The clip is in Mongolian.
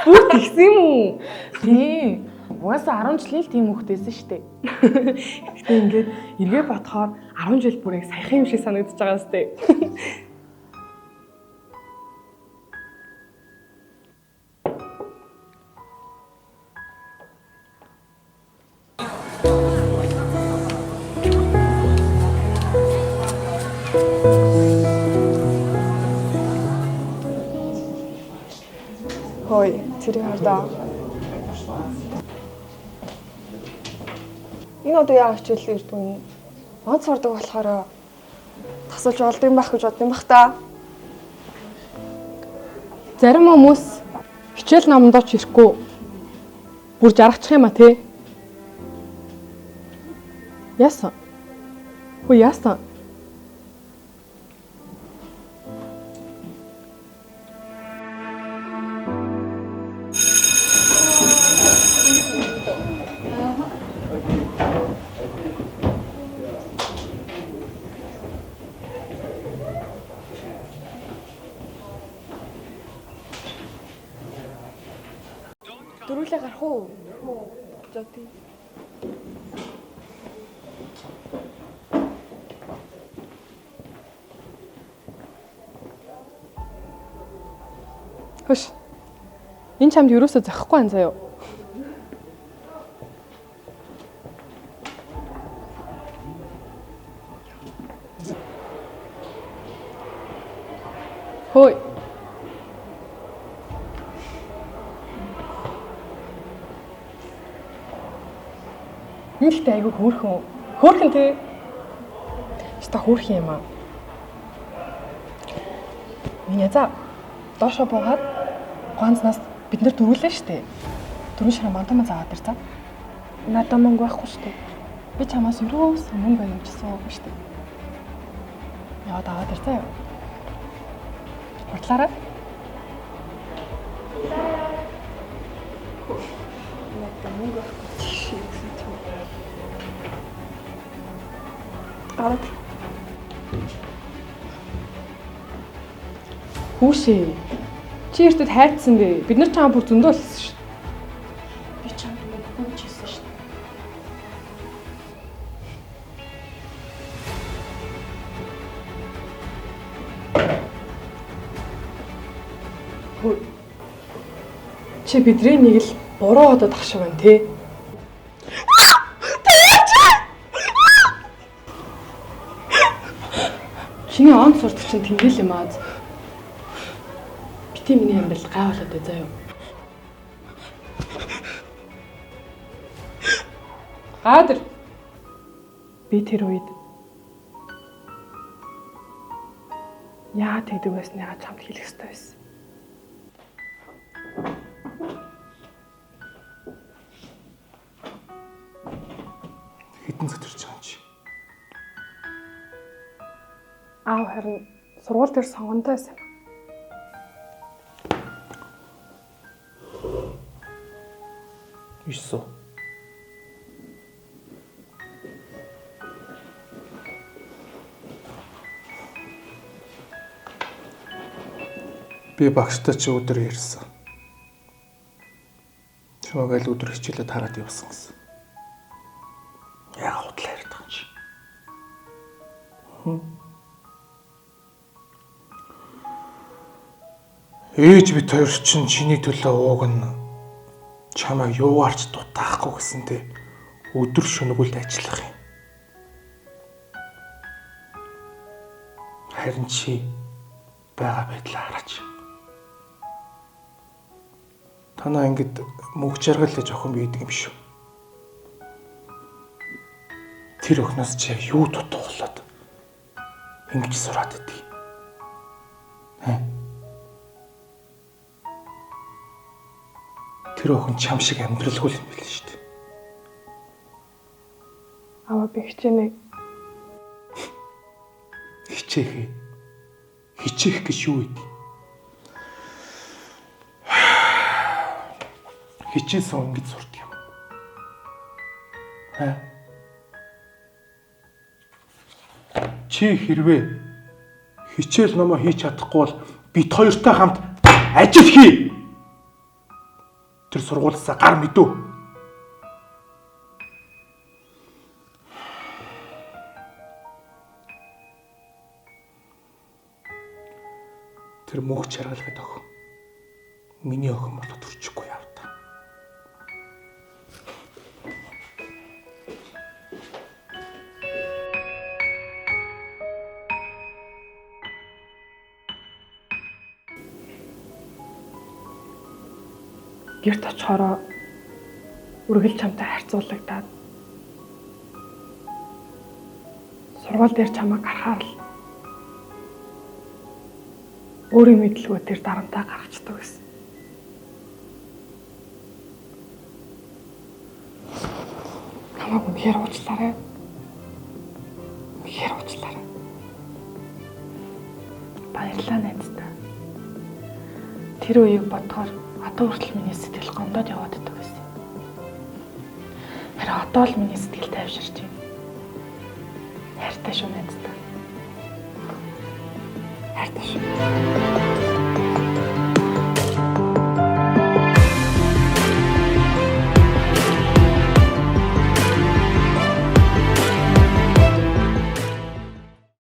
Бүр тэгсэн юм уу? Тийм. Угаасаа 10 жилийн л тийм хүүхдээсэн шүү дээ. Гэтэ ингээд эргээ бодохоор 10 жил бүр яг саяхан юм шиг санагдаж байгаа сте. Хөөе, тэрийг хардаа. Энэ одоо яа хичээл ирдэг юм? Онц сурдаг болохоор тасалж болд юм байх гэж бодсон юм бах та. Зарим хүмүүс хичээл номондоо ч ирэхгүй бүр жаргачих юм а те. Яасан? Хөө яасан? Дөрүлээ гарах уу? За тийм. Хөш. Энэ чамд юусоо зохихгүй ан заяа. Хөөе. Энэ ихтэй айгүй хөөрхөн. Хөөрхөн тий. Ста хөөрхөн юм аа. Миний за доошо буугаад ганцнаас бид нэр дөрүүлээ штэ. Дөрөв ширээ мантама заагаад ир за. Надад мөнгө байхгүй шүү дээ. Би чамаас ерөөсөө мөнгө авчихсан үгүй штэ. Яваад аваад ир заа юу. Хутлаарай. Надад мөнгө байхгүй чи гэсэн чинь. Гараад Хүүшээ. Чи эртэд хайцсан бэ? Бид нар чамаа бүр зөндөө олсон шүү. би чамд мөнгөгүй ч гэсэн шүү дээ. Хөө. Чи бидний нэг л буруу одод ах шиг байна те. Чиний он сурдаг чинь тэнгэл юм аа. Бити миний амьдрал гай болоод бай заяа. Гаадэр. Би тэр үед яа тэгдэг байсныгаа чамд хэлэх ёстой байсан. Хэдэн цаг төрж байгаа юм чи? Аав харин сургууль дээр сонгонтой байсан юм. Ийсүү. Би багштай чи өдөр ярьсан. Чамайг аль өдөр хичээлээ тараад явсан гэсэн. Яа худлаа яриад байгаа юм чи? Хм? Ээж бит хоёр чинь чиний төлөө ууг нь чамайг юугаарч дутаахгүй гэсэнтэй өдөр шөнөгөл ажиллах юм. Харин чи байгаа байдлаа хараач. Танаа ингэд мөнх жаргал гэж охин бийдэг юм шүү. Тэр охиноос чи юу дутуулаад ингэж сураад идэв. Хэ? Тэр охин чам шиг амьдралгүй юм билээ шүү дээ. Аваа би хичээнэ. Хичээхээ. Хичээх гэж юу вэ? Хичээсэн ингэж сурдаг юм. Хэ? Чи хэрвээ хичээл номоо хийж чадахгүй бол бит хоёртой хамт Ажил хий. Тэр сургуулиасаа гар мэдүү. Тэр мөнх чаргалгад охин. Миний охин болоод төрчихгүй яв та. Гэрт очихороо үргэлж чамтай харьцуулагдаад сургууль дээр чамайг гарахаар л өөрийн мэдлгүй тэр дарамтаа гаргацдаг гэсэн. Намайг үнэхээр уучлаарай. Үнэхээр уучлаарай. Баярлалаа найздаа. Тэр үеийг бодохоор одоо хүртэл миний сэтгэл гомдоод яваад байдаг байсан. Харин одоо л миний сэтгэл тайвширч байна. Хайртай шүү найздаа. Хайртай шүү.